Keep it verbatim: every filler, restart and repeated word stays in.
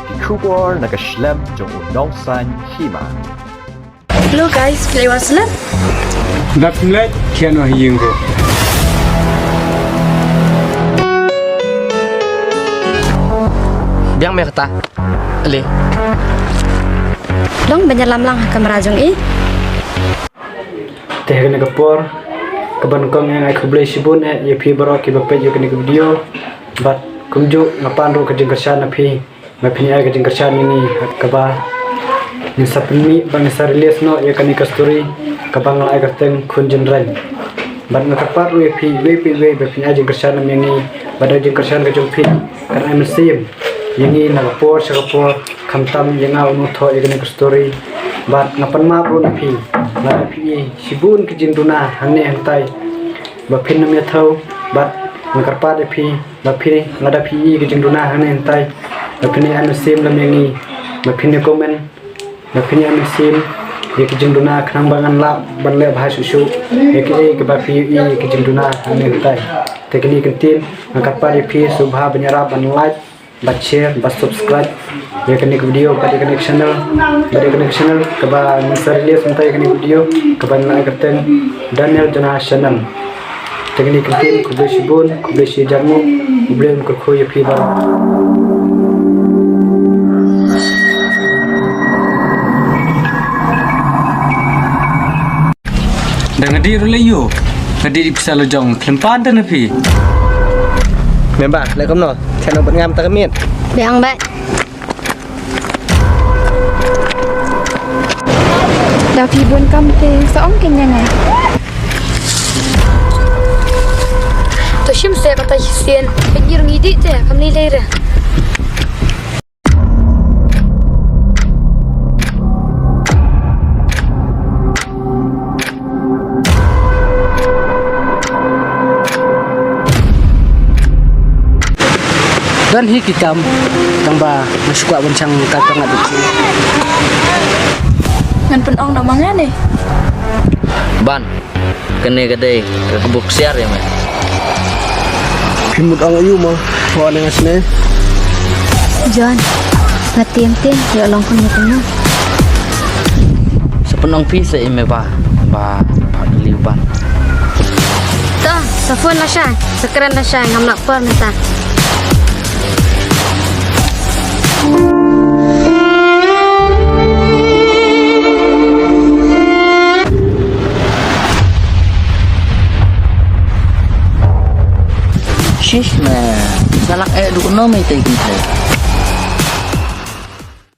Ki khubor na ka shlem jong u nongsan hima. Hello guys, phi la wan slem? Dap mlet kian wa ying ro. Biang me kata. Le. Long ban ïalam lang ha kamra jong i. Te ha kane ka por, ka ban kong nga ai khublei shibun eh ïa phi baroh kiba peit ïa kane ka video. Bad kumjuh nga pan ruh ka jingkyrshan na phi. Ba phin ai ka jingkyrshan ïa ngi kaba ngin sa pynmih ba ngin sa release noh ïa kane ka story kaba nga la ai kyrteng Khun Jynreng. Bad nga kyrpad ruh ïa phi iwei pa iwei ba phin ai jingkyrshan ïa ngi, bad da jingkyrshan ka jong phi kan ai mynsiem ïa ngi na ka por sha ka por, khamtam ïa nga uno thoh ïa kane ka story. Bad nga pan map ruh na phi, nga da phi shibun ki jingduna hangne hangtai ba phin nym ïathuh, bad nga kyrpad ïa phi ba phi lada phi i ki jingduna hangne hangtai ba phin ai mynsiem lem ïa ngi, ba phin ïa comment, ba phin ai mynsiem ïa ki jingduna khnang ba ngan lah ban leh bha shuh shuh ïa kiei kiba phi i ki jingduna hangne hangtai. Te kine ki ktien nga kyrpad ïa phi sngewbha ban ïarap ban like, ban share, ban subscribe ïa kane ka video bad ïa kane ka channel, bad ïa kane ka channel kaba ngin sa release mynta ïa kane ka video kaba ngi la ai kyrteng Daniel Jona Channel. Te kine ki ktien, khublei shibun, khublei shihajar nguh, U Blei un kyrkhu ïa phi baroh. Da nga dei ruh lei ïoh, nga dei dei pisa la jong khlem pan te na phi. Member, lei kumno? Channel ban ngam ta ka miet. Biang ba. Da phi bun kam te sa ong ken ïa nga. To shim se kata shisien. Pynjir ngi di te kam ni lei re. Don hi ki kam tang ba nga shu kwah ban shang ka tang adu. Ngan pynong na ma nga ne. Ban. Kane ka dei ka kbuk siar ïa me. Phi mut ong aïu mo? Wa ne ngas ne. John, nga tieng tieng ïa long kum ïa kumno. Sa pynong phi sa ïa me ba ba ba liu ban. To, sa phone la shai, sa kren la shai, ngam lah por mynta. Shish man, sa lak eh duk no me te ki te.